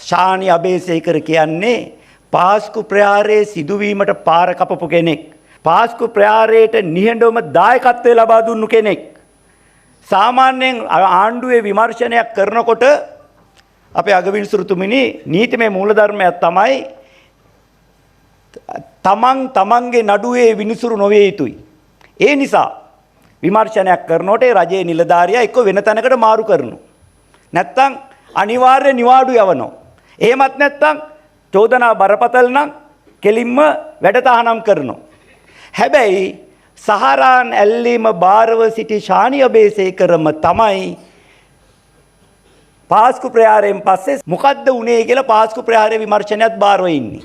ශානි අබේසේකර කියන්නේ පාස්කු ප්‍රහාරයේ සිදුවීමට පාර කපපු කෙනෙක්. පාස්කු ප්‍රහාරයට නිහඬවම දායකත්වය ලබා දුන්නු කෙනෙක්. සාමාන්‍යයෙන් ආණ්ඩුවේ විමර්ශනයක් කරනකොට අපේ අගවිනිසුරුතුමනි, නීතිමය මූලධර්මයක් තමයි තමන් තමන්ගේ නඩුවේ විනිසුරු නොවිය යුතුයි. ඒ නිසා විමර්ශනයක් කරනකොට ඒ රජයේ නිලධාරියා එක්ක වෙන තැනකට මාරු කරනවා. නැත්තම් අනිවාර්ය නිවාඩු යවනවා. එහෙමත් නැත්තම් චෝදනා බරපතල නම් කෙලින්ම වැඩ තහනම් කරනවා. හැබැයි සහරාන් ඇල්ලීම භාරව සිටි ශානි අබේසේකරම තමයි පාස්කු ප්‍රහාරයෙන් පස්සේ මොකද්ද වුනේ කියලා පාස්කු ප්‍රහාරයේ විමර්ශනයත් භාරව ඉන්නේ.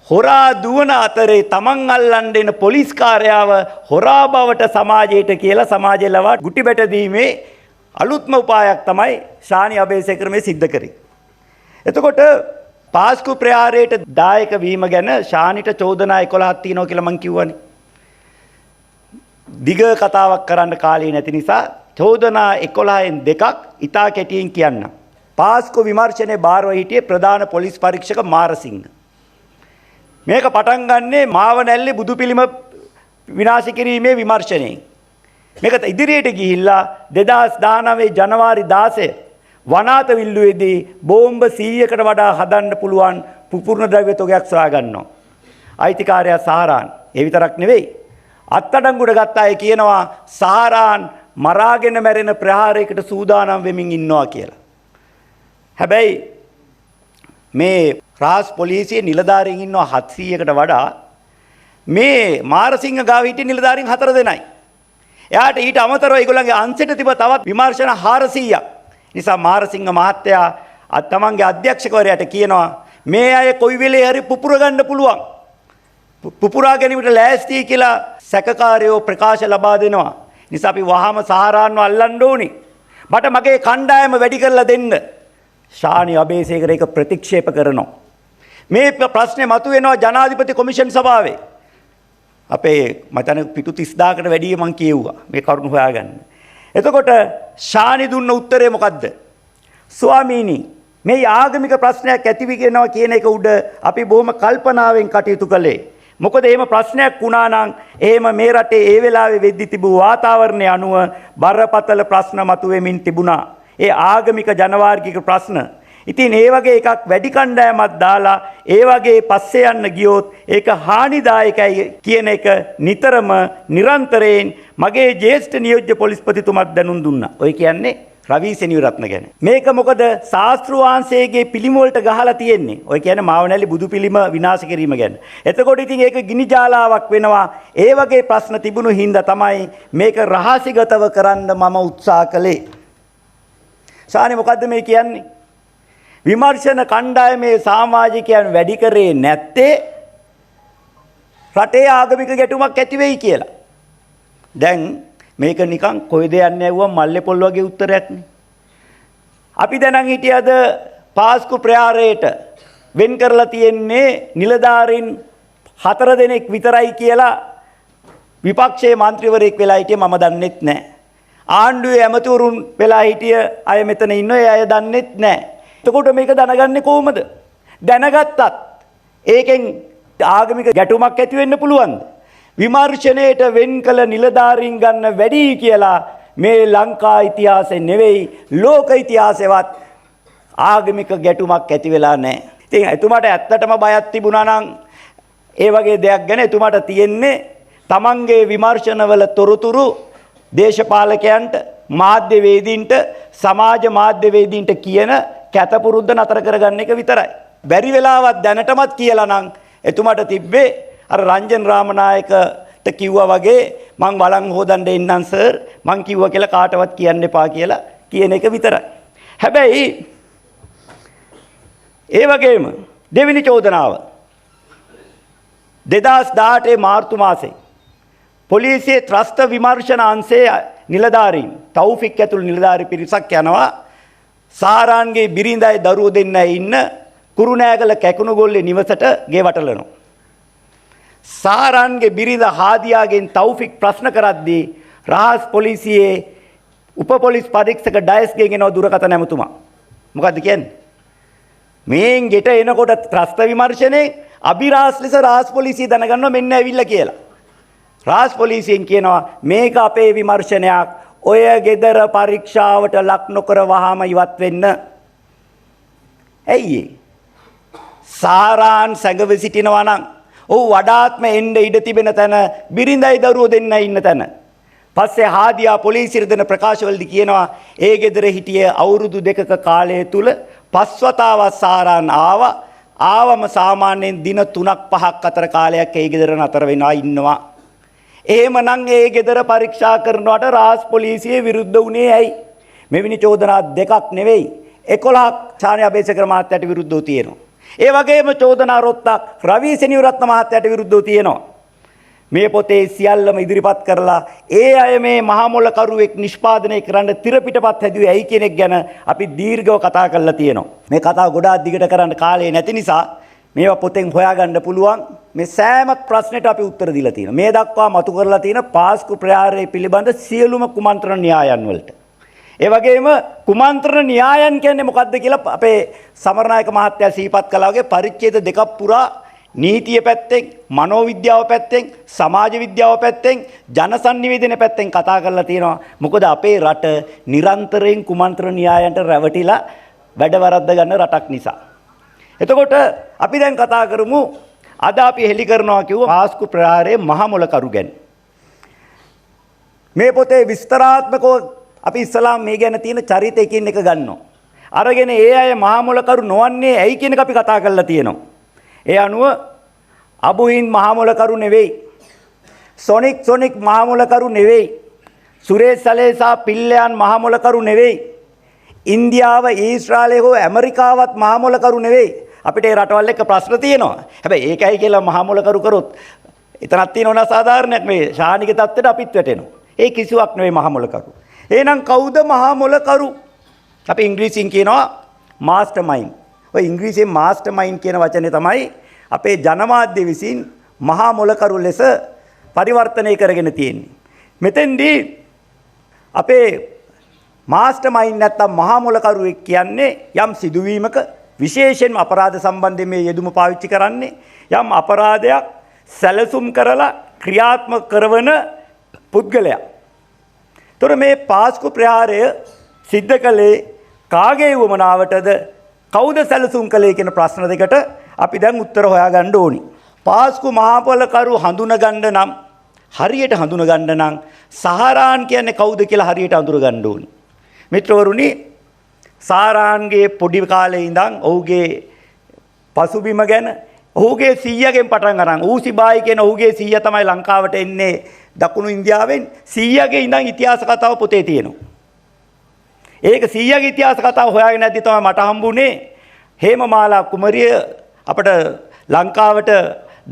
හොරා දුවන අතරේ තමන් අල්ලන්න එන පොලිස් කාර්යාව හොරා බවට සමාජයට කියලා සමාජය ලවා ගුටි බැට දීමේ අලුත්ම උපායක් තමයි ශානි අබේසේකර මේ සිද්ධ කරේ. එතකොට පාස්කු ප්‍රහාරයට දායක වීම ගැන ශානිට චෝදනා 11ක් තියෙනවා කියලා මං කිව්වනේ. දිග කතාවක් කරන්න කාලය නැති නිසා චෝදනා 11න් දෙකක් ඉතා කෙටියෙන් කියන්නම්. පාස්කු විමර්ශනයේ භාරව හිටියේ ප්‍රධාන පොලිස් පරීක්ෂක මාරසිංහ. මේක පටන් ගන්නේ මාවනැල්ලේ බුදු පිළිම විනාශ කිරීමේ විමර්ශනයෙන්. මේක ඉදිරියට ගිහිල්ලා 2019 ජනවාරි 16 වනාත විල්ලුවේදී බෝම්බ 100කට වඩා හදන්න පුළුවන් පුපුරන ද්‍රව්‍ය තොගයක් සොයා ගන්නවා. අයිතිකාරයා සහරාන්. ඒ විතරක් නෙවෙයි. අත්අඩංගුවට ගත්ත අය කියනවා සහරාන් මරාගෙන මැරෙන ප්‍රහාරයකට සූදානම් වෙමින් ඉන්නවා කියලා. හැබැයි මේ රහස් පොලිසියේ නිලධාරීන් ඉන්නවා 700කට වඩා. මේ මාරසිංහ ගාව හිටිය නිලධාරීන් 4 දෙනයි. එයාට ඊට අමතරව ඒගොල්ලන්ගේ අංශෙට තිබ්බ තවත් විමර්ශන 400ක්. නිසා මාරසිංහ මහත්තයා තමන්ගේ අධ්‍යක්ෂකවරයාට කියනවා මේ අය කොයි වෙලේ හරි පුපුර ගන්න පුළුවන්. පුපුරා ගැනීමට ලෑස්ති කියලා සැකකාරයෝ ප්‍රකාශ ලබා දෙනවා. නිසා අපි වහාම සහරාන්ව අල්ලන්න ඕනි. මට මගේ කණ්ඩායම වැඩි කරලා දෙන්න. ශානි අබේසේකර ඒක ප්‍රතික්ෂේප කරනවා. මේ ප්‍රශ්නේ මතුවෙනවා ජනාධිපති කොමිෂන් සභාවේ. අපේ මතන පිටු 30,000කට වැඩිය මං කියෙව්වා මේ කරුණු හොයාගන්න. එතකොට ශානි දුන්න උත්තරේ මොකද්ද? ස්වාමීනි, මේ ආගමික ප්‍රශ්නයක් ඇති වෙනවා කියන එක උඩ අපි බොහොම කල්පනාවෙන් කටයුතු කළේ. මොකද එහෙම ප්‍රශ්නයක් වුණා නම් එහෙම මේ රටේ ඒ වෙලාවේ වෙද්දි තිබූ වාතාවරණය අනුව බරපතල ප්‍රශ්න මතුවෙමින් තිබුණා. ඒ ආගමික ජනවාර්ගික ප්‍රශ්න. ඉතින් ඒ වගේ එකක් වැඩි කණ්ඩායමක් දාලා ඒ වගේ පස්සේ යන්න ගියොත් ඒක හානිදායකයි කියන එක නිතරම නිරන්තරයෙන් මගේ ජ්‍යෙෂ්ඨ නියෝජ්‍ය පොලිස්පතිතුමත් දැනුම් දුන්නා. ඔය කියන්නේ රවී සෙනවිරත්න ගැන. මේක මොකද ශාස්තෘ වහන්සේගේ පිළිම වලට ගහලා තියෙන්නේ. ඔය කියන්නේ මාවනැලි බුදු පිළිම විනාශ කිරීම ගැන. එතකොට ඉතින් ඒක ගිනි ජාලාවක් වෙනවා. ඒ වගේ ප්‍රශ්න තිබුණු හින්දා තමයි මේක රහසිගතව කරන්න මම උත්සාහ කළේ. සානේ මොකද්ද මේ කියන්නේ? විමර්ශන කණ්ඩායමේ සමාජිකයන් වැඩි කරේ නැත්තේ රටේ ආගමික ගැටුමක් ඇති වෙයි කියලා. දැන් මේක නිකන් කොයිද යන්නේ ඇහුවම මල්ලේ පොල් වගේ උත්තරයක් නේ. අපි දැනන් හිටියද පාස්කු ප්‍රහාරයට වෙන් කරලා තියෙන්නේ නිලධාරීන් 4 දෙනෙක් විතරයි කියලා? විපක්ෂයේ මන්ත්‍රීවරයෙක් වෙලා හිටියේ මම දන්නෙත් නෑ. ආණ්ඩුවේ ඇමතිවරුන් වෙලා හිටිය අය මෙතන ඉන්න ඒ අය දන්නෙත් නෑ. එතකොට මේක දැනගන්නේ කොහොමද? දැනගත්තත් ඒකෙන් ආගමික ගැටුමක් ඇති වෙන්න පුළුවන්ද? විමර්ශනයට වෙන් කළ නිලධාරීන් ගන්න වැඩි කියලා මේ ලංකා ඉතිහාසෙ නෙවෙයි, ලෝක ඉතිහාසෙවත් ආගමික ගැටුමක් ඇති වෙලා නැහැ. ඉතින් එතුමාට ඇත්තටම බයක් තිබුණා නම් ඒ වගේ දෙයක් ගැන එතුමාට තියෙන්නේ තමන්ගේ විමර්ශනවල තොරතුරු දේශපාලකයන්ට, මාධ්‍යවේදීන්ට, සමාජ මාධ්‍යවේදීන්ට කියන කැතපුරුද්ද නතර කරගන්න එක විතරයි. බැරි වෙලාවත් දැනටමත් කියලා නම් එතුමාට තිබ්බේ අර රංජන් රාමනායකට කිව්වා වගේ මං වළං හොදන්න එන්නම් සර්, මං කිව්වා කියලා කාටවත් කියන්න එපා කියලා කියන එක විතරයි. හැබැයි ඒ වගේම දෙවෙනි චෝදනාව, 2018 මාර්තු මාසේ පොලිසියේ ත්‍රස්ත විමර්ශන අංශයේ නිලධාරීන් තෞෆික් ඇතුළු නිලධාරී පිරිසක් යනවා සාරාන්ගේ බිරිඳයි දරුවෝ දෙන්නයි ඉන්න කුරුණෑගල කැකුණුගොල්ලේ නිවසට ගේ වටලනවා. සාරාන්ගේ බිරිඳ හාදියාගෙන් තෞෆික් ප්‍රශ්න කරද්දී රහස් පොලිසියේ උප පොලිස් පරීක්ෂක ඩයස්ගෙන් එනවා දුරකථන ඇමතුමක්. මොකද්ද කියන්නේ? මේන් ගෙට එනකොට ත්‍රස්ත විමර්ශනයේ අභිරහස් ලෙස රහස් පොලිසිය දැනගන්නවා මෙන්න ඇවිල්ලා කියලා. රහස් පොලිසියෙන් කියනවා මේක අපේ විමර්ශනයක්. ඔය ගෙදර පරීක්ෂාවට ලක් නොකර වහාම ඉවත් වෙන්න. ඇයි ඒ? සාරාන් සැඟව සිටිනවා නම් ඔහු වඩාත්ම එන්න ඉඩ තිබෙන තැන බිරිඳයි දරුවෝ දෙන්න ඉන්න තැන. පස්සේ හාදියා පොලිසියට දෙන ප්‍රකාශවලදී කියනවා ඒ ගෙදර හිටිය අවුරුදු 2ක කාලය තුල 5 වතාවක් සාරාන් ආවා. ආවම සාමාන්‍යයෙන් දින 3ක් 5ක් අතර කාලයක් ඒ ගෙදර නතර වෙනවා ඉන්නවා. එහෙමනම් ඒ ගෙදර පරීක්ෂා කරනවට රහස් පොලිසිය විරුද්ධ වුණේ ඇයි? මෙවැනි චෝදනා 2ක් නෙවෙයි 11ක් ශානි අබේසේකර මහත්තයාට විරුද්ධව තියෙනවා. ඒ වගේම චෝදනා රොත්තක් රවි සෙනවිරත්න මහත්තයාට විරුද්ධව තියෙනවා. මේ පොතේ සියල්ලම ඉදිරිපත් කරලා ඒ අය මේ මහා මොළකරුවෙක් නිෂ්පාදනය කරන්න තිරපිටපත් හැදුවේ ඇයි කියන එක ගැන අපි දීර්ඝව කතා කරලා තියෙනවා. මේ කතාව ගොඩාක් දිගට කරන්න කාලය නැති නිසා මේවා පොතෙන් හොයාගන්න පුළුවන්. මේ සෑම ප්‍රශ්නෙට අපි උත්තර දීලා තියෙනවා. මේ දක්වා මතු කරලා තියෙන පාස්කු ප්‍රහාරය පිළිබඳ සියලුම කුමන්ත්‍රණ න්‍යායන් වලට. ඒ වගේම කුමන්ත්‍රණ න්‍යායන් කියන්නේ මොකද්ද කියලා අපේ සමරනායක මහත්තයා සිහිපත් කළා වගේ පරිච්ඡේද 2ක් පුරා නීතිය පැත්තෙන්, මනෝවිද්‍යාව පැත්තෙන්, සමාජ විද්‍යාව පැත්තෙන්, ජනසන්නිවේදන පැත්තෙන් කතා කරලා තියෙනවා. මොකද අපේ රට නිරන්තරයෙන් කුමන්ත්‍රණ න්‍යායන්ට රැවටිලා වැඩ වරද්ද ගන්න රටක් නිසා. එතකොට අපි දැන් කතා කරමු අද අපි හෙළි කරනවා කිව්ව පාස්කු ප්‍රහාරයේ මහ මොළකරු ගැන. මේ පොතේ විස්තරාත්මකව අපි ඉස්සලාම් මේ ගැන තියෙන චරිත එකින් එක ගන්නවා. අරගෙන ඒ අය මහ මොළකරු නොවන්නේ ඇයි කියන එක අපි කතා කරලා තියෙනවා. ඒ අනුව අබුහින් මහ මොළකරු නෙවෙයි, සොනික් මහ මොළකරු නෙවෙයි, සුරේෂ් සලේසා පිල්ලයන් මහ මොළකරු නෙවෙයි, ඉන්දියාව, ඊශ්‍රායලය හෝ ඇමරිකාවත් මහ මොළකරු නෙවෙයි. අපිට ඒ රටවල් එක්ක ප්‍රශ්න තියෙනවා. හැබැයි ඒකයි කියලා මහ මොළකරු කරොත් එතනක් තියෙන ඕන අසාධාරණයක්. මේ ශානික තත්ත්වයට අපිත් වැටෙනවා. ඒ කිසිවක් නෙවෙයි මහ මොළකරු. එහෙනම් කවුද මහ මොළකරු? අපි ඉංග්‍රීසියෙන් කියනවා මාස්ටර් මයින්ඩ්. ඔය ඉංග්‍රීසියෙන් මාස්ටර් මයින්ඩ් කියන වචනේ තමයි අපේ ජනමාධ්‍ය විසින් මහා මොළකරු ලෙස පරිවර්තනය කරගෙන තියෙන්නේ. මෙතෙන්දී අපේ මාස්ටර් මයින්ඩ් නැත්තම් මහා මොළකරුවෙක් කියන්නේ යම් සිදුවීමක විශේෂයෙන්ම අපරාධ සම්බන්ධයෙන් මේ යෙදුම පාවිච්චි කරන්නේ යම් අපරාධයක් සැලසුම් කරලා ක්‍රියාත්මක කරන පුද්ගලයා. තොර මේ පාස්කු ප්‍රහාරය සිද්ධ කළේ කාගේ වුවමනාවටද, කවුද සැලසුම් කළේ කියන ප්‍රශ්න දෙකට අපි දැන් උත්තර හොයාගන්න ඕනි. පාස්කු මහපොළකරු හඳුනගන්න නම්, හරියට හඳුනගන්න නම් සහරාන් කියන්නේ කවුද කියලා හරියට අඳුරගන්න ඕනි. මිත්‍රවරුනි, සාරාන්ගේ පොඩි කාලේ ඉඳන් ඔහුගේ පසුබිම ගැන, ඔහුගේ සීයාගෙන් පටන් අරන්, ඌසිබායි කියන ඔහුගේ සීයා තමයි ලංකාවට එන්නේ දකුණු ඉන්දියාවෙන්. සීයාගේ ඉඳන් ඉතිහාස කතාව පොතේ තියෙනවා. ඒක සීයාගේ ඉතිහාස කතාව හොයාගෙන යද්දි තමයි මට හම්බුනේ හේමමාලා කුමරිය. අපට ලංකාවට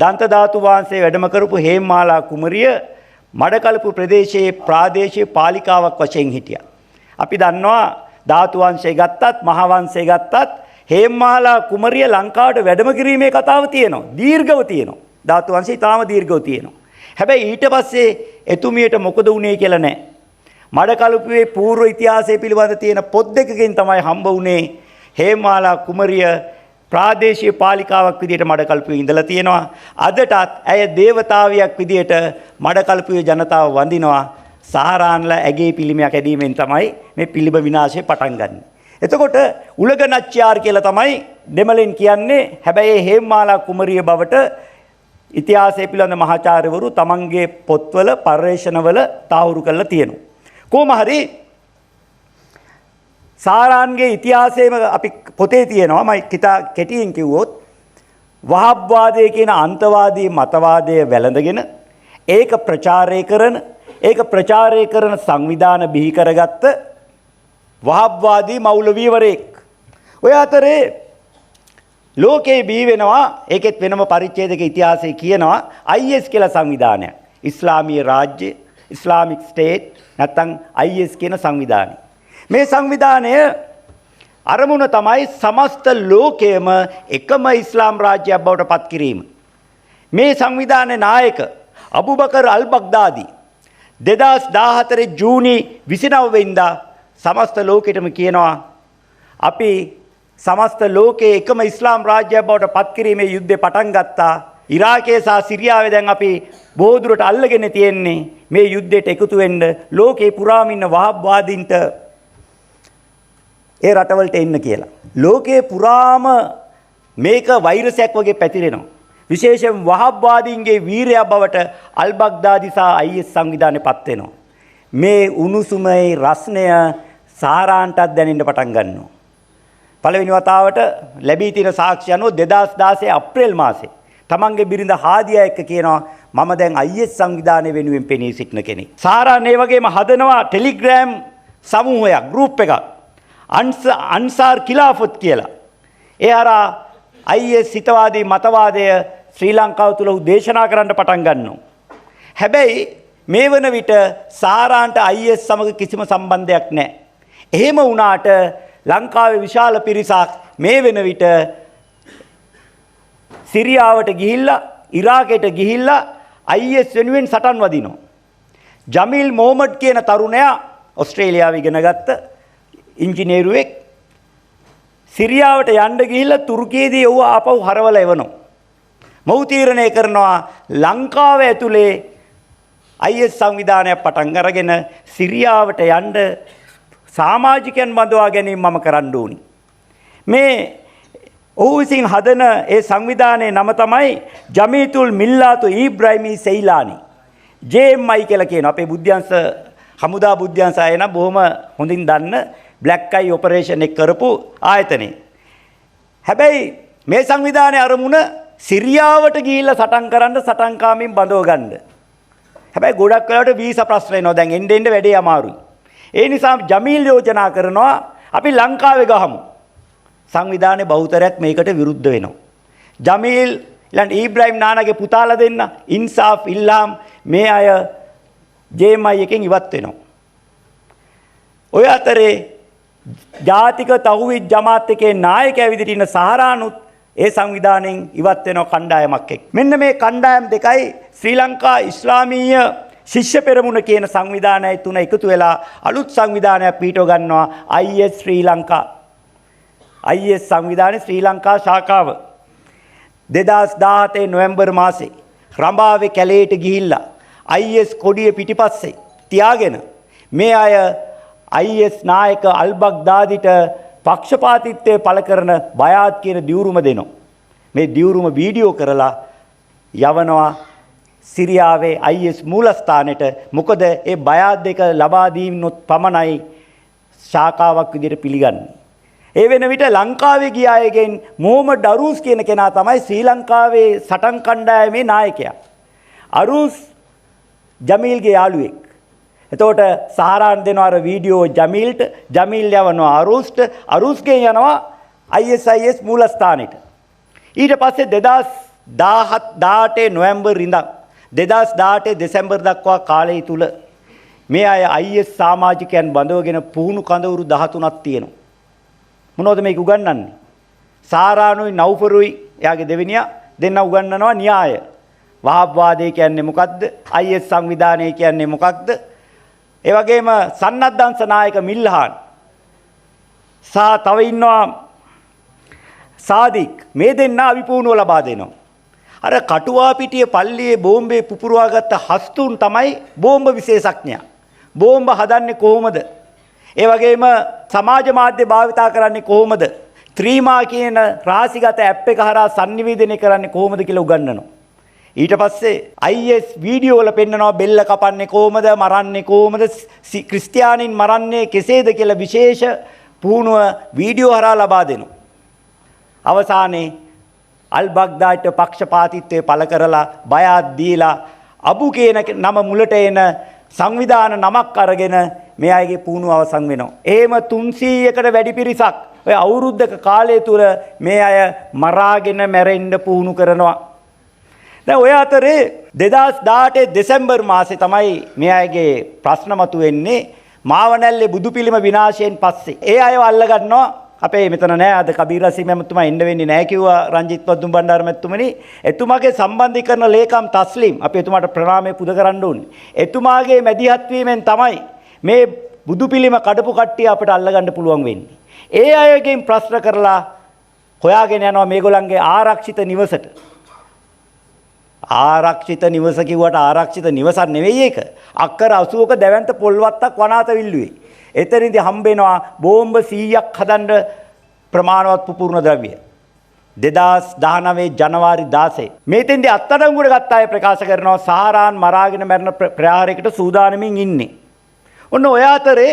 දන්ත ධාතු වහන්සේ වැඩම කරපු හේමමාලා කුමරිය මඩකලපු ප්‍රදේශයේ ප්‍රාදේශීය පාලිකාවක් වශයෙන් හිටියා. අපි දන්නවා ධාතු වංශය ගත්තත් මහ වංශය ගත්තත් හේමමාලා කුමරිය ලංකාවට වැඩම කිරීමේ කතාව තියෙනවා. දීර්ඝව තියෙනවා. ධාතු වංශය ඊටාම දීර්ඝව තියෙනවා. හැබැයි ඊට පස්සේ එතුමියට මොකද වුනේ කියලා නෑ. මඩකලපුවේ පූර්ව ඉතිහාසය පිළිබඳ තියෙන පොත් දෙකකින් තමයි හම්බ වුනේ හේමමාලා කුමරිය ප්‍රාදේශීය පාලිකාවක් විදියට මඩකලපුවේ ඉඳලා තියෙනවා. අදටත් ඇය දේවතාවියක් විදියට මඩකලපුවේ ජනතාව වඳිනවා. සාරාන්ලා ඇගේ පිළිමයක් ඇදීමෙන් තමයි මේ පිළිම විනාශය පටන් ගන්නේ. එතකොට උලගනච්චියාර් කියලා තමයි දෙමළෙන් කියන්නේ. හැබැයි ඒ හේමමාලා කුමරිය බවට ඉතිහාසය පිළිබඳ මහාචාර්යවරු තමන්ගේ පොත්වල පර්යේෂණවල තාහුරු කරලා තියෙනවා. කොහොම හරි සාරාන්ගේ ඉතිහාසයේම අපි පොතේ තියෙනවා. මම කෙටියෙන් කිව්වොත් වහබ්වාදය කියන අන්තවාදී මතවාදය වැළඳගෙන ඒක ප්‍රචාරය කරන සංවිධාන බිහි කරගත්ත වහබ්වාදී මෞලවීවරයෙක්. ඔය අතරේ ලෝකේ බිහි වෙනවා, ඒකෙත් වෙනම පරිච්ඡේදක ඉතිහාසය කියනවා IS කියලා සංවිධානයක්. ඉස්ලාමීය රාජ්‍ය, ඉස්ලාමික් ස්ටේට් නැත්තම් IS කියන සංවිධානය. මේ සංවිධානය අරමුණ තමයි සමස්ත ලෝකයම එකම ඉස්ලාම් රාජ්‍යයක් බවට පත් කිරීම. මේ සංවිධානයේ නායක අබුබකර් අල් බග්දාදි 2014 ජූනි 29 වෙනිදා සමස්ත ලෝකෙටම කියනවා අපි සමස්ත ලෝකයේ එකම ඉස්ලාම් රාජ්‍යයක් බවට පත් කිරීමේ යුද්ධය පටන් ගත්තා. ඉරාකයේ සහ සිරියාවේ දැන් අපි බොහෝ දුරට අල්ලගෙන තියෙන්නේ මේ යුද්ධයට එකතු වෙන්න ලෝකේ පුරාම ඉන්න වහබ්වාදීන්ට ඒ රටවලට එන්න කියලා. ලෝකේ පුරාම මේක වෛරසයක් වගේ පැතිරෙනවා. විශේෂයෙන් වහබ්වාදීන්ගේ වීරයා බවට අල් බග්දාදි සහ IS සංවිධානය පත් වෙනවා. මේ උණුසුමේ රස්නය සාරාන්ටත් දැනෙන්න පටන් ගන්නවා. පළවෙනි වතාවට ලැබී තියෙන සාක්ෂි අනුව 2016 අප්‍රේල් මාසේ තමන්ගේ බිරිඳ හාදියා එක්ක කියනවා මම දැන් IS සංවිධානය වෙනුවෙන් පෙනී සිටින කෙනෙක්. සාරාන් ඒ වගේම හදනවා ටෙලිග්‍රෑම් සමූහයක්, ගෲප් එකක්. අන්සාර් කිලාෆත් කියලා. ඒ හරහා IS හිතවාදී මතවාදය ශ්‍රී ලංකාව තුළ ඔහු දේශනා කරන්න පටන් ගන්නවා. හැබැයි මේ වන විට සාරාන්ට IS සමග කිසිම සම්බන්ධයක් නැහැ. එහෙම වුණාට ලංකාවේ විශාල පිරිසක් මේ වෙන විට සිරියාවට ගිහිල්ලා ඉරාකයට ගිහිල්ලා IS වෙනුවෙන් සටන් වදිනවා. ජමීල් මොහමඩ් කියන තරුණයා ඔස්ට්‍රේලියාවේ ඉගෙන ගත්ත ඉංජිනේරුවෙක් සිරියාවට යන්න ගිහිල්ලා තුර්කියේදී ඔහු ආපහු හරවලා එවනවා. මොහු තීරණය කරනවා ලංකාව ඇතුලේ IS සංවිධානයක් පටන් අරගෙන සිරියාවට යන්න සමාජිකයන් බඳවා ගැනීම මම කරන්න ඕනි. මේ ඔහු විසින් හදන ඒ සංවිධානයේ නම තමයි ජමීතුල් මිල්ලාතු ඉබ්‍රාහිමි සෙයිලානි. JMI කියලා කියනවා. අපේ බුද්ධ්‍යංශ හමුදා බුද්ධ්‍යංශ අය නම් බොහොම හොඳින් දන්න බ්ලැක් අයි ඔපරේෂන් එක කරපු ආයතනය. හැබැයි මේ සංවිධානයේ අරමුණ සිරියාවට ගිහිල්ලා සටන් කරන්න සටන්කාමීන් බඳව ගන්න. හැබැයි ගොඩක් වෙලාවට වීසා ප්‍රශ්න එනවා. දැන් එන්න එන්න වැඩේ අමාරුයි. ඒ නිසා ජමීල් යෝජනා කරනවා අපි ලංකාවේ ගහමු. සංවිධානයේ බහුතරයක් මේකට විරුද්ධ වෙනවා. ජමීල් ඊළඟ ඉබ්‍රාහිම් නානාගේ පුතාලා දෙන්න ඉන්සාෆ් ඉල්හාම් මේ අය JMI එකෙන් ඉවත් වෙනවා. ඔය අතරේ ජාතික තව්හිද් ජමාත් එකේ නායකයා විදිහට ඉන්න සහරානුත් ඒ සංවිධානයෙන් ඉවත් වෙනවා කණ්ඩායමක් එක්ක. මෙන්න මේ කණ්ඩායම් දෙකයි ශ්‍රී ලංකා ඉස්ලාමීය ශිෂ්‍ය පෙරමුණ කියන සංවිධානයයි තුන එකතු වෙලා අලුත් සංවිධානයක් පිහිටව ගන්නවා IS ශ්‍රී ලංකා. IS සංවිධානයේ ශ්‍රී ලංකා ශාඛාව 2017 නොවැම්බර් මාසේ රඹාවේ කැලේට ගිහිල්ලා IS කොඩිය පිටිපස්සේ තියාගෙන මේ අය IS නායක අල් බග්දාදිට පක්ෂපාතීත්වය පළ කරන බයාත් කියන දිවුරුම දෙනවා. මේ දිවුරුම වීඩියෝ කරලා යවනවා සිරියාවේ IS මූලස්ථානෙට. මොකද ඒ බයාත් දෙක ලබා දීමනොත් පමණයි ශාඛාවක් විදිහට පිළිගන්නේ. ඒ වෙන විට ලංකාවේ ගිය අයගෙන් මොහමඩ් අරූස් කියන කෙනා තමයි ශ්‍රී ලංකාවේ සටන් කණ්ඩායමේ නායකයා. අරූස් ජමීල්ගේ යාළුවෙක්. එතකොට සහරාන් දෙනවා අර වීඩියෝ ජමීල්ට, ජමීල් යවනවා අරූස්ට, අරූස්ගෙන් යනවා ISIS මූලස්ථානෙට. ඊට පස්සේ 2017 18 නොවැම්බර් ඉඳන් 2018 දෙසැම්බර් දක්වා කාලය තුල මේ අය IS සමාජිකයන් බඳවගෙන පුහුණු කඳවුරු 13ක් තියෙනවා. මොනවද මේක උගන්වන්නේ? සාරානුයි නව්ෆරුයි එයාගේ දෙවෙනියා දෙන්න උගන්වනවා න්‍යාය. වහබ්වාදය කියන්නේ මොකද්ද? IS සංවිධානය කියන්නේ මොකක්ද? ඒ වගේම සන්නද්ධංශ නායක මිල්හාන් සහ තව ඉන්නවා සාදික්, මේ දෙන්න අවිපුහුණුව ලබා දෙනවා. අර කටුවාපිටිය පල්ලියේ බෝම්බේ පුපුරවාගත්ත හස්තුන් තමයි බෝම්බ විශේෂඥයා. බෝම්බ හදන්නේ කොහොමද? ඒ වගේම සමාජ මාධ්‍ය භාවිතා කරන්නේ කොහොමද? ත්‍රීමා කියන රහසිගත ඇප් එක හරහා sannivedanaya කරන්නේ කොහොමද කියලා උගන්වනවා. ඊට පස්සේ IS video වල පෙන්නනවා බෙල්ල කපන්නේ කොහොමද, මරන්නේ කොහොමද, ක්‍රිස්තියානින් මරන්නේ කෙසේද කියලා විශේෂ පුහුණුව වීඩියෝ හරහා ලබා දෙනවා. අවසානයේ අල් බග්දාඩ්ට පක්ෂපාතීත්වය පළ කරලා බයත් දීලා අබු කියන නම මුලට එන සංවිධාන නමක් අරගෙන මේ අයගේ පුහුණුව අවසන් වෙනවා. එහෙම 300කට වැඩි පිරිසක් ඔය අවුරුද්දක කාලය තුල මේ අය මරාගෙන මැරෙන්න පුහුණු කරනවා. දැන් ඔය අතරේ 2018 දෙසැම්බර් මාසේ තමයි මේ අයගේ ප්‍රශ්න මතුවෙන්නේ මාවනැල්ලේ බුදු පිළිම විනාශයෙන් පස්සේ. ඒ අයව අල්ලගන්නවා. අපේ මෙතන නෑ අද කබීර් රසීම් මැතිතුමා එන්න වෙන්නේ නෑ කිව්වා රංජිත් පද්දුම් බණ්ඩාර මැතිතුමනි. එතුමාගේ සම්බන්ධීකරණ ලේකම් තස්ලීම් අපි එතුමාට ප්‍රණාමය පුද කරන්න ඕනේ. එතුමාගේ මැදිහත් වීමෙන් තමයි මේ බුදු පිළිම කඩපු කට්ටිය අපිට අල්ලගන්න පුළුවන් වෙන්නේ. ඒ අයගෙන් ප්‍රශ්න කරලා හොයාගෙන යනවා මේගොල්ලන්ගේ ආරක්ෂිත නිවසට. ආරක්ෂිත නිවස කිව්වට ආරක්ෂිත නිවසක් නෙවෙයි ඒක. අක්කර 80ක දැවැන්ත පොල්වත්තක් වනාතවිල්ලුවේ. එතනදී හම්බෙනවා බෝම්බ 100ක් හදන්න ප්‍රමාණවත් පුපුරන ද්‍රව්‍ය. 2019 ජනවාරි 16. මේතෙන්දී අත්අඩංගුවට ගත්ත අය ප්‍රකාශ කරනවා සහරාන් මරාගෙන මැරෙන ප්‍රහාරයකට සූදානමින් ඉන්නේ. ඔන්න ඔය අතරේ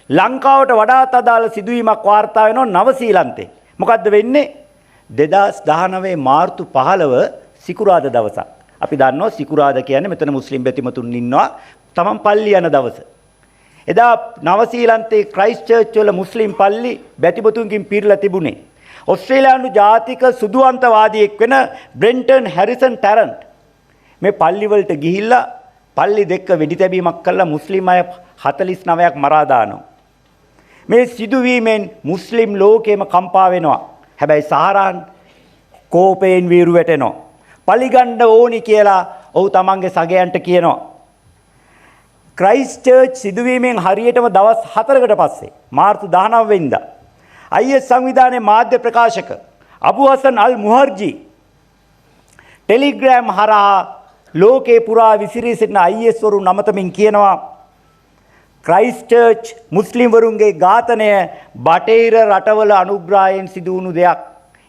ලංකාවට වඩාත් අදාළ සිදුවීමක් වාර්තා වෙනවා නවසීලන්තේ. මොකද්ද වෙන්නේ? 2019 මාර්තු 15 සිකුරාදා දවසක්. අපි දන්නවා සිකුරාදා කියන්නේ මෙතන මුස්ලිම් බැතිමතුන් ඉන්නවා. තමන් පල්ලි යන දවස. එදා නවසීලන්තේ ක්‍රයිස්ට් චර්ච් වල මුස්ලිම් පල්ලි බැතිමතුන්කින් පිරලා තිබුණේ. ඔස්ට්‍රේලියානු ජාතික සුදුවන්තවාදියෙක් වෙන බ්‍රෙන්ටන් හැරිසන් ටැරන්ට් මේ පල්ලි වලට ගිහිල්ලා පල්ලි දෙක වෙඩි තැබීමක් කළා මුස්ලිම් අය 49ක් මරා දානවා. මේ සිදුවීමෙන් මුස්ලිම් ලෝකෙම කම්පා වෙනවා. හැබැයි සහරාන් කෝපයෙන් වීරු වැටෙනවා. පලිගන්න ඕනි කියලා ඔහු තමන්ගේ සගයන්ට කියනවා. ක්‍රයිස්ට් චර්ච් සිදුවීමෙන් හරියටම දවස් 4කට පස්සේ මාර්තු 19 වෙනිදා IS සංවිධානයේ මාධ්‍ය ප්‍රකාශක අබු හසන් අල් මුහර්ජි ටෙලිග්‍රෑම් හරහා ලෝකේ පුරා විසිරී සිටින IS වරු නමතමින් කියනවා ක්‍රයිස්ට් චර්ච් මුස්ලිම් වරුන්ගේ ඝාතනය බටහිර රටවල අනුග්‍රහයෙන් සිදු වුණු දෙයක්.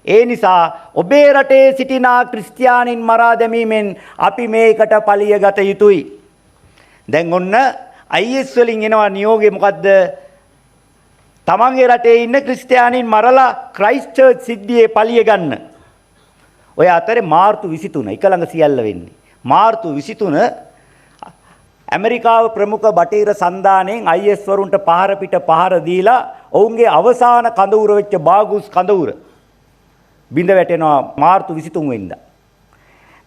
ඒ නිසා ඔබේ රටේ සිටිනා ක්‍රිස්තියානින් මරා දැමීමෙන් අපි මේකට පලිය ගත යුතුයි. දැන් ඔන්න IS වලින් එනවා නියෝගය මොකද්ද? තමන්ගේ රටේ ඉන්න ක්‍රිස්තියානින් මරලා ක්‍රයිස්ට් චර්ච් සිද්ධියේ පලිය ගන්න. ඔය අතරේ මාර්තු 23 එක ළඟ සියල්ල වෙන්නේ. මාර්තු 23 ඇමරිකාව ප්‍රමුඛ බටහිර සන්ධානයෙන් IS වරුන්ට පහර පිට පහර දීලා ඔවුන්ගේ අවසාන කඳවුර වෙච්ච බාගුස් කඳවුර බිඳ වැටෙනවා මාර්තු 23 වෙනිදා.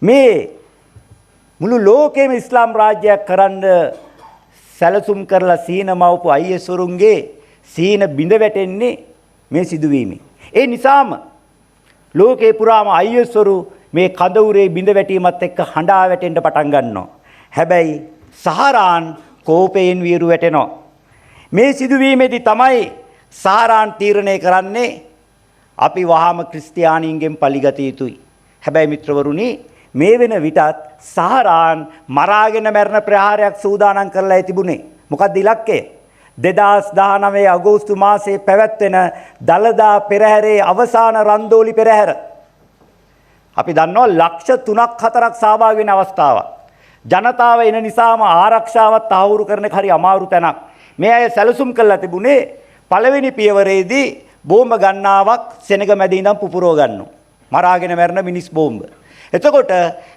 මේ මුළු ලෝකෙම ඉස්ලාම් රාජ්‍යයක් කරන්න සැලසුම් කරලා සීන මවපු IS වරුන්ගේ සීන බිඳ වැටෙන්නේ මේ සිදුවීමෙන්. ඒ නිසාම ලෝකේ පුරාම IS වරු මේ කඳවුරේ බිඳ වැටීමත් එක්ක හඬා වැටෙන්න පටන් ගන්නවා. හැබැයි සහරාන් කෝපයෙන් වියරු වැටෙනවා. මේ සිදුවීමේදී තමයි සහරාන් තීරණය කරන්නේ අපි වහාම ක්‍රිස්තියානීන්ගෙන් පලිගත යුතුයි. හැබැයි මිත්‍රවරුනි, මේ වෙන විටත් සහරාන් මරාගෙන මැරෙන ප්‍රහාරයක් සූදානම් කරලා තිබුණේ. මොකක්ද ඉලක්කය? 2019 අගෝස්තු මාසයේ පැවැත්වෙන දළදා පෙරහැරේ අවසාන රන්දෝලි පෙරහැර. අපි දන්නවා ලක්ෂ 3ක් 4ක් සහභාගී වෙන අවස්ථාවක්. ජනතාව එන නිසාම ආරක්ෂාවත් තහවුරු කරන එක හරි අමාරු තැනක්. මේ අය සැලසුම් කරලා තිබුණේ පළවෙනි පියවරේදී බෝම්බ ගණනාවක් සෙනග මැද ඉඳන් පුපුරව ගන්නවා. මරාගෙන මැරෙන මිනිස් බෝම්බ. එතකොට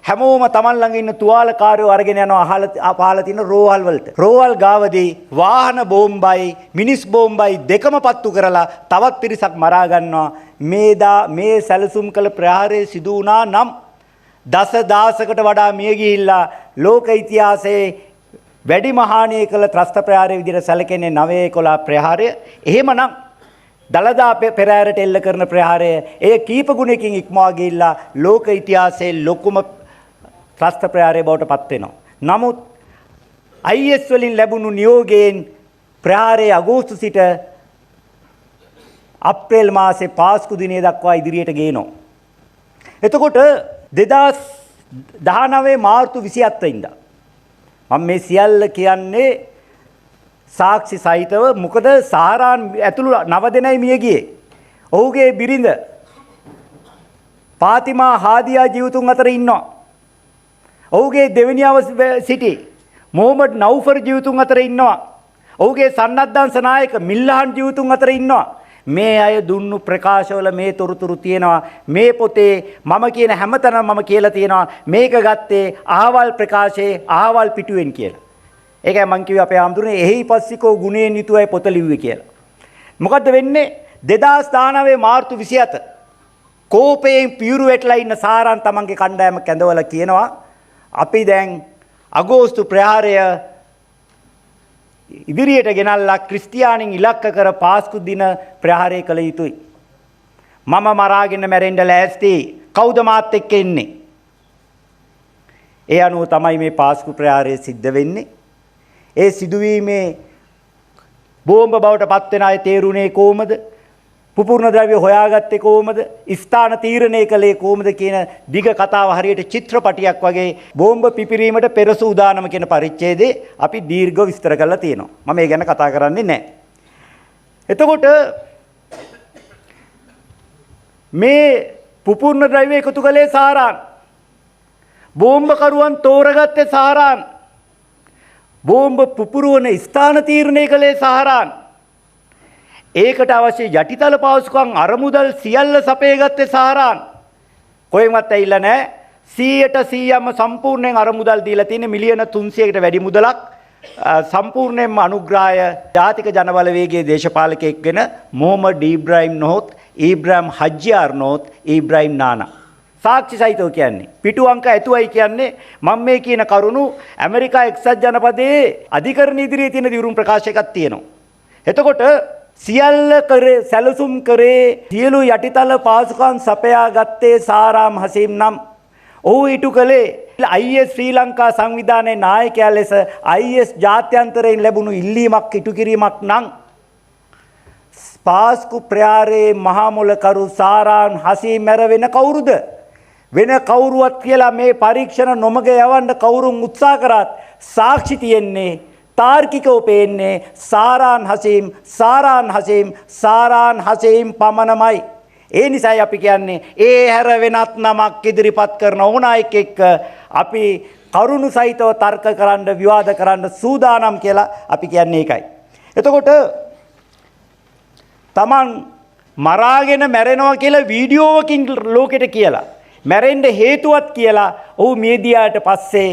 හැමෝම තමන් ළඟ ඉන්න තුවාලකාරයෝ අරගෙන යනවා අහල පහල තියෙන රෝහල් වලට. රෝහල් ගාවදී වාහන බෝම්බයි මිනිස් බෝම්බයි දෙකම පත්තු කරලා තවත් පිරිසක් මරා ගන්නවා. මේ සැලසුම් කළ ප්‍රහාරය සිදු වුණා නම් දස දාසකට වඩා මිය ගිහිල්ලා ලෝක ඉතිහාසයේ වැඩිම හානිය කළ ත්‍රස්ත ප්‍රහාරය විදිහට සැලකෙන්නේ 9/11 ප්‍රහාරය. එහෙමනම් දළදා පෙරහැරට එල්ල කරන ප්‍රහාරය එය කීප ගුණයකින් ඉක්මවා ගිහිල්ලා ලෝක ඉතිහාසයේ ලොකුම ත්‍රස්ත ප්‍රහාරය බවට පත් වෙනවා. නමුත් IS වලින් ලැබුණු නියෝගයෙන් ප්‍රහාරය අගෝස්තු සිට අප්‍රේල් මාසේ පාස්කු දිනය දක්වා ඉදිරියට ගේනවා. එතකොට 2019 මාර්තු 27 වෙනිදා මම මේ සියල්ල කියන්නේ සාක්ෂි සහිතව, මොකද සාරාන් ඇතුළු 9 දෙනයි මිය ගියේ. ඔහුගේ බිරිඳ පාතිමා හාදියා ජීවතුන් අතර ඉන්නවා. ඔහුගේ දෙවෙනියව සිටි මොහමඩ් නව්ෆර් ජීවතුන් අතර ඉන්නවා. ඔහුගේ සන්නද්ධාංශ නායක මිල්ලහන් ජීවතුන් අතර ඉන්නවා. මේ අය දුන්නු ප්‍රකාශවල මේ තොරතුරු තියෙනවා. මේ පොතේ මම කියන හැමතැනම මම කියලා තියෙනවා මේක ගත්තේ අහවල් ප්‍රකාශයේ අහවල් පිටුවෙන් කියලා. ඒකයි මං කිව්වේ අපේ ආම්දුරනේ එහි පස්සිකෝ ගුණයෙන් යුතුවයි පොත ලිව්වේ කියලා. මොකද්ද වෙන්නේ? 2019 මාර්තු 27 කෝපයෙන් පියුරු වැටලා ඉන්න සාරාන් තමන්ගේ කණ්ඩායම කැඳවලා කියනවා අපි දැන් අගෝස්තු ප්‍රහාරය ඉදිරියට ගෙනල්ලා ක්‍රිස්තියානින් ඉලක්ක කර පාස්කු දින ප්‍රහාරය කළ යුතුයි. මම මරාගෙන මැරෙන්න ලෑස්ති. කවුද මාත් එක්ක එන්නේ? ඒ අනුව තමයි මේ පාස්කු ප්‍රහාරය සිද්ධ වෙන්නේ. ඒ සිදුවීමේ බෝම්බ බවට පත් වෙන අය තේරුණේ කොහොමද? පුපුරන ද්‍රව්‍ය හොයාගත්තේ කොහොමද? ස්ථාන තීරණය කළේ කොහොමද කියන දිග කතාව හරියට චිත්‍රපටියක් වගේ බෝම්බ පිපිරීමට පෙර සූදානම කියන පරිච්ඡේදයේ අපි දීර්ඝව විස්තර කරලා තියෙනවා. මම ඒ ගැන කතා කරන්නේ නැහැ. එතකොට මේ පුපුරන ද්‍රව්‍ය එකතු කළේ සාරාන්. බෝම්බකරුවන් තෝරගත්තේ සාරාන්. බෝම්බ පුපුරවන ස්ථාන තීරණය කළේ සාරාන්. ඒකට අවශ්‍ය යටිතල පහසුකම් අරමුදල් සියල්ල සපයගත්තේ සාරාන්. කොහෙන්වත් ඇවිල්ලා නැහැ. 100%ම සම්පූර්ණයෙන් අරමුදල් දීලා තියෙන මිලියන 300කට වැඩි මුදලක් සම්පූර්ණයෙන්ම අනුග්‍රහය ජාතික ජනබලවේගයේ දේශපාලකයෙක් වෙන මොහමඩ් ඉබ්‍රාහිම් නොහොත් ඉබ්‍රාහිම් හජ්ජියාර් නොහොත් ඉබ්‍රාහිම් නානා. සාක්ෂි සහිතව කියන්නේ පිටු අංක ඇතුවයි කියන්නේ මම මේ කියන කරුණු ඇමරිකා එක්සත් ජනපදයේ අධිකරණ ඉදිරියේ තියෙන දිවුරුම් ප්‍රකාශයකක් තියෙනවා. එතකොට සියල්ල කරේ සැලසුම් කරේ සියලු යටිතල පහසුකම් සපයා ගත්තේ සාරාම් හසීම් නම් ඔහු ඉටු කළේ IS ශ්‍රී ලංකා සංවිධානයේ නායකයා ලෙස IS ජාත්‍යන්තරයෙන් ලැබුණු ඉල්ලීමක් ඉටු කිරීමක් නම් පාස්කු ප්‍රහාරයේ මහා මොලකරු සාරාන් හසීම් මැර වෙන කවුරුද? වෙන කවුරුවත් කියලා මේ පරීක්ෂණ නොමග යවන්න කවුරුන් උත්සාහ කරත් සාක්ෂි තියෙන්නේ තාර්කිකව පේන්නේ සාරාන් හසීම් සාරාන් හසීම් සාරාන් හසීම් පමණමයි. ඒ නිසායි අපි කියන්නේ ඒ හැර වෙනත් නමක් ඉදිරිපත් කරන ඕන අයෙක් එක්ක අපි කරුණු සහිතව තර්ක කරන්න විවාද කරන්න සූදානම් කියලා අපි කියන්නේ ඒකයි. එතකොට තමන් මරාගෙන මැරෙනවා කියලා වීඩියෝවකින් ලෝකෙට කියලා මැරෙන්න හේතුවත් කියලා ඔහු මිය ගියාට පස්සේ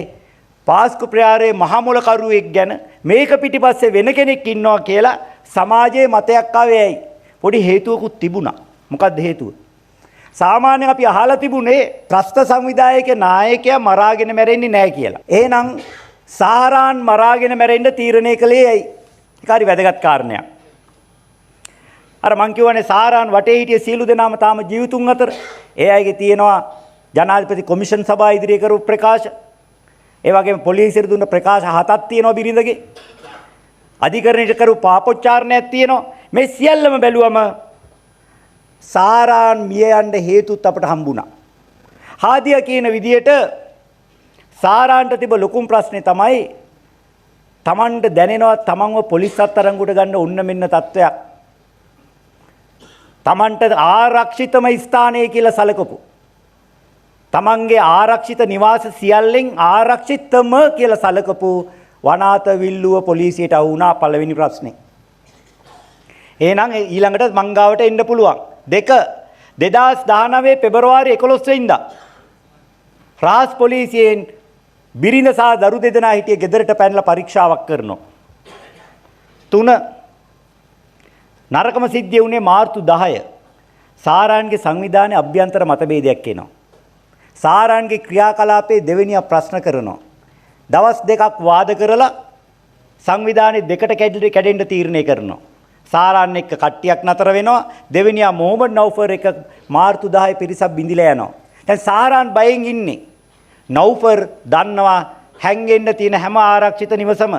පාස්කු ප්‍රහාරයේ මහමොලකරුවෙක් ගැන මේක පිටිපස්සේ වෙන කෙනෙක් ඉන්නවා කියලා සමාජයේ මතයක් ආවේ ඇයි? පොඩි හේතුවකුත් තිබුණා. මොකද්ද හේතුව? සාමාන්‍යයෙන් අපි අහලා තිබුණේ ත්‍රස්ත සංවිධායක නායකයා මරාගෙන මැරෙන්නේ නැහැ කියලා. එහෙනම් සාරාන් මරාගෙන මැරෙන්න තීරණය කළේ ඇයි? ඒක හරි වැදගත් කාරණයක්. අර මං කියවනේ සාරාන් වටේ හිටිය සියලු දෙනාම තාම ජීවිතුන් අතර. ඒ අයගේ තියෙනවා ජනාධිපති කොමිෂන් සභාව ඉදිරියේ කරපු ප්‍රකාශ. ඒ වගේම පොලිසියට දුන්න ප්‍රකාශ 7ක් තියෙනවා බිරිඳගේ. අධිකරණයට කරපු පාපොච්චාරණයක් තියෙනවා. මේ සියල්ලම බැලුවම සාරාන් මිය යන්න හේතුත් අපට හම්බුණා. හාදියා කියන විදියට සාරාන්ට තිබ ලොකුම ප්‍රශ්නේ තමයි තමන්ට දැනෙනවා තමන්ව පොලිස් අත්අඩංගුවට ගන්න ඔන්න මෙන්න තත්වයක්. තමන්ට ආරක්ෂිතම ස්ථානය කියලා සලකපු තමන්ගේ ආරක්ෂිත නිවාස සියල්ලෙන් ආරක්ෂිතම කියලා සලකපු වනාත විල්ලුව පොලිසියට අහු වුණා පළවෙනි ප්‍රශ්නේ. එහෙනම් ඊළඟට මං ගාවට එන්න පුළුවන්. දෙක 2019 පෙබරවාරි 11 වෙනිදා රාස් පොලිසියෙන් බිරිඳ සහ දරු දෙදෙනා හිටිය ගෙදරට පැනලා පරීක්ෂාවක් කරනවා. තුන නරකම සිද්ධිය වුණේ මාර්තු 10. සාරාන්ගේ සංවිධානයේ අභ්‍යන්තර මතභේදයක් එනවා. සාරාන්ගේ ක්‍රියාකලාපයේ දෙවෙනියා ප්‍රශ්න කරනවා. දවස් දෙකක් වාද කරලා සංවිධානයේ දෙකට කැඩෙන්න තීරණය කරනවා. සාරාන් එක්ක කට්ටියක් නතර වෙනවා. දෙවෙනියා මොහමඩ් නවුෆර් එක මාර්තු 10 පිරිසක් බිඳිලා යනවා. දැන් සාරාන් බයෙන් ඉන්නේ. නවුෆර් දන්නවා හැංගෙන්න තියෙන හැම ආරක්ෂිත නිවසම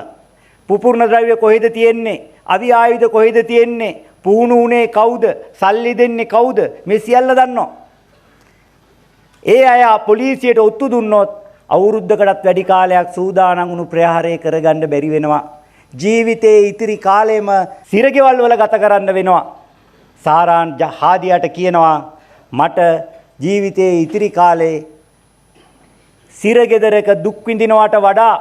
පුපුරන ද්‍රව්‍ය කොහෙද තියෙන්නේ? අවි ආයුධ කොහෙද තියෙන්නේ? පුහුණු වුණේ කවුද? සල්ලි දෙන්නේ කවුද? මේ සියල්ල දන්නවා. ඒ අය පොලිසියට ඔත්තු දුන්නොත් අවුරුද්දකටත් වැඩි කාලයක් සූදානම් වුණු ප්‍රහාරය කරගන්න බැරි වෙනවා. ජීවිතයේ ඉතිරි කාලෙම සිරගෙවල් වල ගත කරන්න වෙනවා. සාරාන් හාදියාට කියනවා මට ජීවිතයේ ඉතිරි කාලේ සිරගෙදරක දුක් විඳිනවට වඩා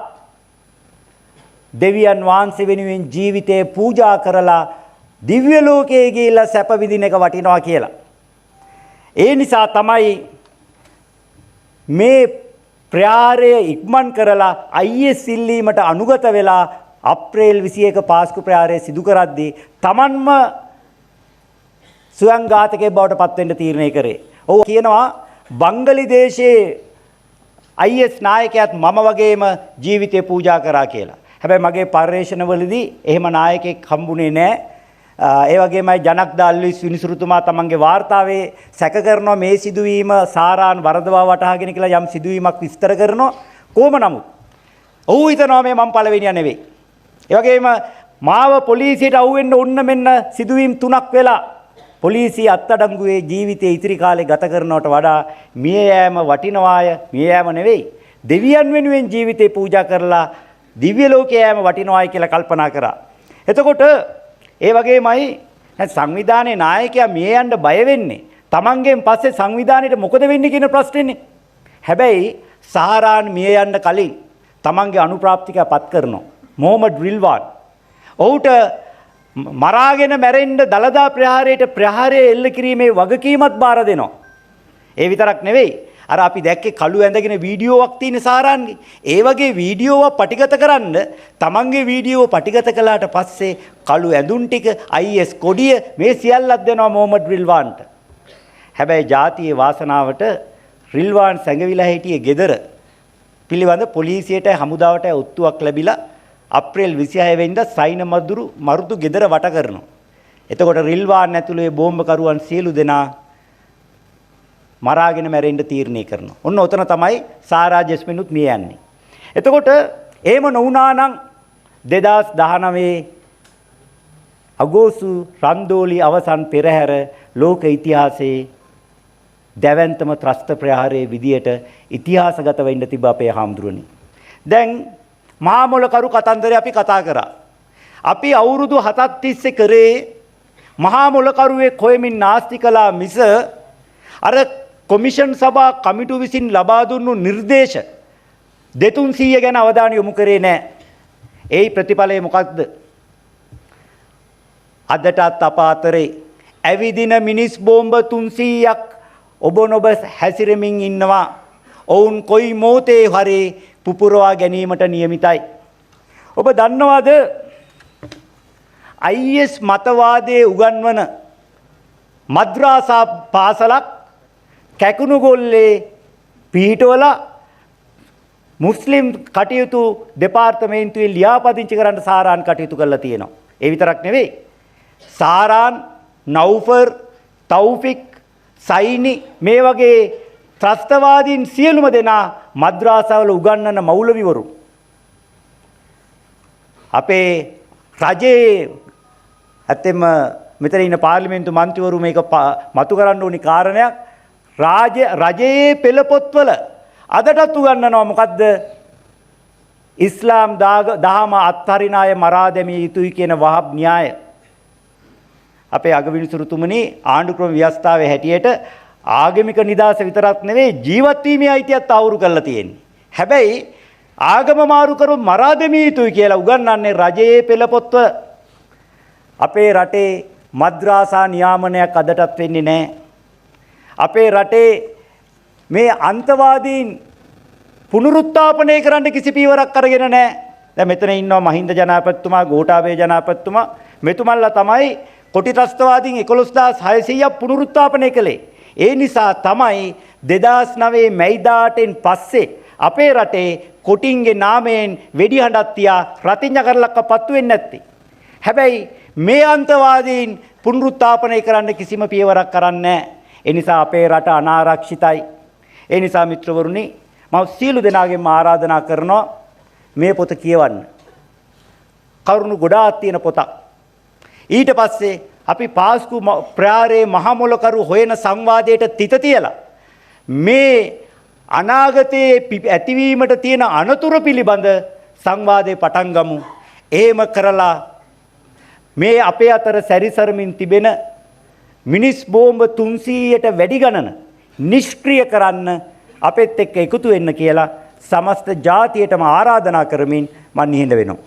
දෙවියන් වහන්සේ වෙනුවෙන් ජීවිතේ පූජා කරලා දිව්‍ය ලෝකයේ ගිහිල්ලා සැප විඳින එක වටිනවා කියලා. ඒ නිසා තමයි මේ ප්‍රහාරය ඉක්මන් කරලා IS ඉල්ලීමට අනුගත වෙලා අප්‍රේල් 21 පාස්කු ප්‍රහාරය සිදු කරද්දී තමන්ම ස්වයං ඝාතකයෙක් බවට පත් වෙන්න තීරණය කරේ. ඔහු කියනවා බංගලිදේශයේ IS නායකයාත් මම වගේම ජීවිතය පූජා කරා කියලා. හැබැයි මගේ පර්යේෂණවලදී එහෙම නායකයෙක් හම්බුනේ නෑ. ඒ වගේමයි ජනක් දාල්විස් විනිසුරුතුමා තමන්ගේ වාර්තාවේ සැක කරනවා මේ සිදුවීම සාරාන් වරදවා වටහාගෙන කියලා යම් සිදුවීමක් විස්තර කරනවා. කොහොම නමුත් ඔහු හිතනවා මේ මම පළවෙනියා නෙවෙයි. ඒ වගේම මාව පොලිසියට අහුවෙන්න ඔන්න මෙන්න සිදුවීම් තුනක් වෙලා පොලිසිය අත්අඩංගුවේ ජීවිතයේ ඉතිරි කාලේ ගත කරනවට වඩා මිය යෑම වටිනවාය. මිය යෑම නෙවෙයි, දෙවියන් වෙනුවෙන් ජීවිතේ පූජා කරලා දිව්‍ය ලෝකේ යෑම වටිනවාය කියලා කල්පනා කරා. එතකොට ඒ වගේමයි දැන් සංවිධානයේ නායකයා මිය යන්න බය වෙන්නේ තමන්ගෙන් පස්සේ සංවිධානයට මොකද වෙන්නේ කියන ප්‍රශ්නේනේ. හැබැයි සහරාන් මිය යන්න කලින් තමන්ගේ අනුප්‍රාප්තිකයා පත් කරනවා මොහමඩ් රිල්වාන්. ඔහුට මරාගෙන මැරෙන්න දළදා ප්‍රහාරයට ප්‍රහාරය එල්ල කිරීමේ වගකීමත් බාර දෙනවා. ඒ විතරක් නෙවෙයි, අර අපි දැක්කේ කළු ඇඳගෙන වීඩියෝවක් තියෙන සාරාන්ගේ. ඒ වගේ වීඩියෝවක් පටිගත කරන්න තමන්ගේ වීඩියෝව පටිගත කළාට පස්සේ කළු ඇඳුම් ටික, IS කොඩිය මේ සියල්ලක් දෙනවා මොහමඩ් රිල්වාන්ට. හැබැයි ජාතියේ වාසනාවට රිල්වාන් සැඟවිලා හිටියේ ගෙදර පිළිබඳ පොලිසියට හමුදාවට ඔත්තුවක් ලැබිලා අප්‍රේල් 26 වෙනිදා සයින මරුදු ගෙදර වට කරනවා. එතකොට රිල්වාන් ඇතුළු ඒ බෝම්බකරුවන් සියලු දෙනා මරාගෙන මැරෙන්න තීරණය කරනවා. ඔන්න ඔතන තමයි සාරා ජෙස්මිනුත් මිය යන්නේ. එතකොට එහෙම නොවුනා නම් 2019 අගෝස්තු රන්දෝලි අවසන් පෙරහැර ලෝක ඉතිහාසයේ දැවැන්තම ත්‍රස්ත ප්‍රහාරයේ විදියට ඉතිහාසගත වෙන්න තිබ්බ අපේ හාමුදුරුවනි. දැන් මහා මොලකරු කතන්දරය අපි කතා කරා. අපි අවුරුදු 7ක් තිස්සේ කරේ මහා මොලකරුවේ කොයමින් නාස්ති කළා මිස අර කොමිෂන් සභා කමිටු විසින් ලබා දුන්නු නිර්දේශ 200 ගැන අවධානය යොමු කරේ නෑ. ඒ ප්‍රතිඵලය මොකක්ද? අදටත් අප අතරේ ඇවිදින මිනිස් බෝම්බ 300ක් ඔබ නොබ හැසිරෙමින් ඉන්නවා. ඔවුන් කොයි මොහොතේ හරි පුපුරවා ගැනීමට නියමිතයි. ඔබ දන්නවද IS මතවාදයේ උගන්වන මද්රාසා පාසලක් කැකුණුගොල්ලේ පිහිටවලා මුස්ලිම් කටයුතු දෙපාර්තමේන්තුවේ ලියාපදිංචි කරන්න සාරාන් කටයුතු කරලා තියෙනවා. ඒ විතරක් නෙවෙයි. සාරාන්, නවුෆර්, තෞෆික්, සයිනි මේ වගේ ත්‍රස්තවාදීන් සියලුම දෙනා මද්රාසාවල උගන්වන මෞලවිවරු. අපේ රජයේ ඇත්තෙන්ම මෙතන ඉන්න පාර්ලිමේන්තු මන්ත්‍රීවරු මේක මතු කරන්න ඕනි කාරණයක්. රජයේ පෙළ පොත්වල අදටත් උගන්වනවා මොකද්ද? ඉස්ලාම් දහම අත්හරින අය මරා දැමිය යුතුයි කියන වහබ් න්‍යාය. අපේ අගවිනිසුරුතුමනි, ආණ්ඩුක්‍රම ව්‍යවස්ථාවේ හැටියට ආගමික නිදහස විතරක් නෙවෙයි ජීවත් වීමේ අයිතියත් තහවුරු කරලා තියෙන්නේ. හැබැයි ආගම මාරු කරොත් මරා දැමිය යුතුයි කියලා උගන්වන්නේ රජයේ පෙළ පොත්වල. අපේ රටේ මද්රාසා නියාමනයක් අදටත් වෙන්නේ නැහැ. අපේ රටේ මේ අන්තවාදීන් පුනරුත්ථාපනය කරන්න කිසි පියවරක් අරගෙන නැහැ. දැන් මෙතන ඉන්නවා මහින්ද ජනාධිපතිතුමා, ගෝඨාභය ජනාධිපතිතුමා. මෙතුමන්ලා තමයි කොටි ත්‍රස්තවාදීන් 11600ක් පුනරුත්ථාපනය කළේ. ඒ නිසා තමයි 2009 මැයි 18න් පස්සේ අපේ රටේ කොටින්ගේ නාමයෙන් වෙඩි හඬක් තියා රතිඤ්ඤ කරලක්ක පත්තු වෙන්නේ නැත්තේ. හැබැයි මේ අන්තවාදීන් පුනරුත්ථාපනය කරන්න කිසිම පියවරක් කරන්නේ නැහැ. ඒ නිසා අපේ රට අනාරක්ෂිතයි. ඒ නිසා මිත්‍රවරුනි, මම සියලු දෙනාගෙන්ම ආරාධනා කරනවා මේ පොත කියවන්න. කරුණු ගොඩාක් තියෙන පොතක්. ඊට පස්සේ අපි පාස්කු ප්‍රහාරයේ මහ මොලකරු හොයන සංවාදයට තිත තියලා මේ අනාගතයේ ඇතිවීමට තියෙන අනතුරු පිළිබඳ සංවාදේ පටන් ගමු. එහෙම කරලා මේ අපේ අතර සැරිසරමින් තිබෙන මිනිස් බෝම්බ 300ට වැඩි ගණන නිෂ්ක්‍රිය කරන්න අපෙත් එක්ක එකතු වෙන්න කියලා සමස්ත ජාතියටම ආරාධනා කරමින් මම නිහඬ වෙනවා.